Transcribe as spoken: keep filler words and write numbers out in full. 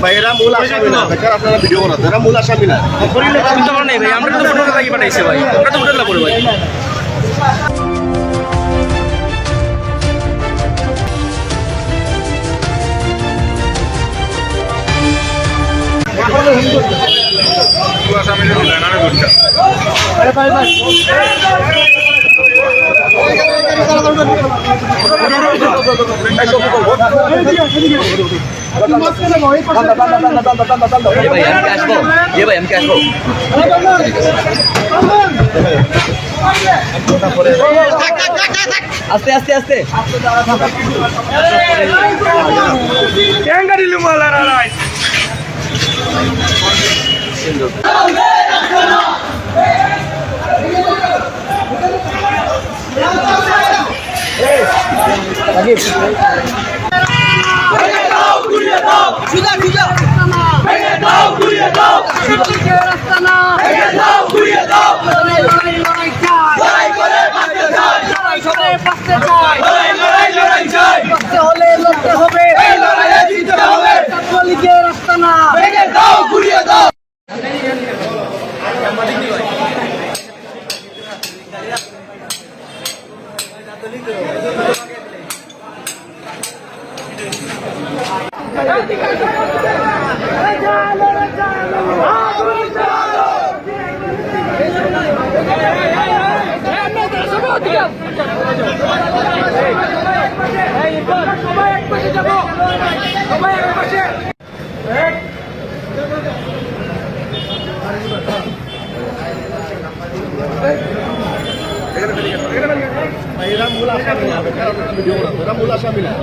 ভাই, এরা মূল আসামি না, বেকার আপনারা ভিডিও বানাচ্ছেন, এরা মূল আসামি না। চিন্তা করেন নাই ভাই, আমরা তো ভোটার লাগি পাঠাইছি ভাই, আমরা তো ভোটার লাগি ভাই। এ ভাই, আমি কি আসবো? এ ভাই, আমি কি আসবো? আস্তে, আস্তে, আস্তে। লড়াই করে বাঁচতে চাই। লড়াই করে বাঁচতে চাই। লড়াই, লড়াই, লড়াই চাই। বাঁচতে হলে লড়তে হবে। এই লড়াইয়ে জিততে হবে। ছাত্রলীগের আস্তানা। ভেঙে দাও, গুড়িয়ে দাও। এরা মূল আসামি না, এরা মূল আসামি না।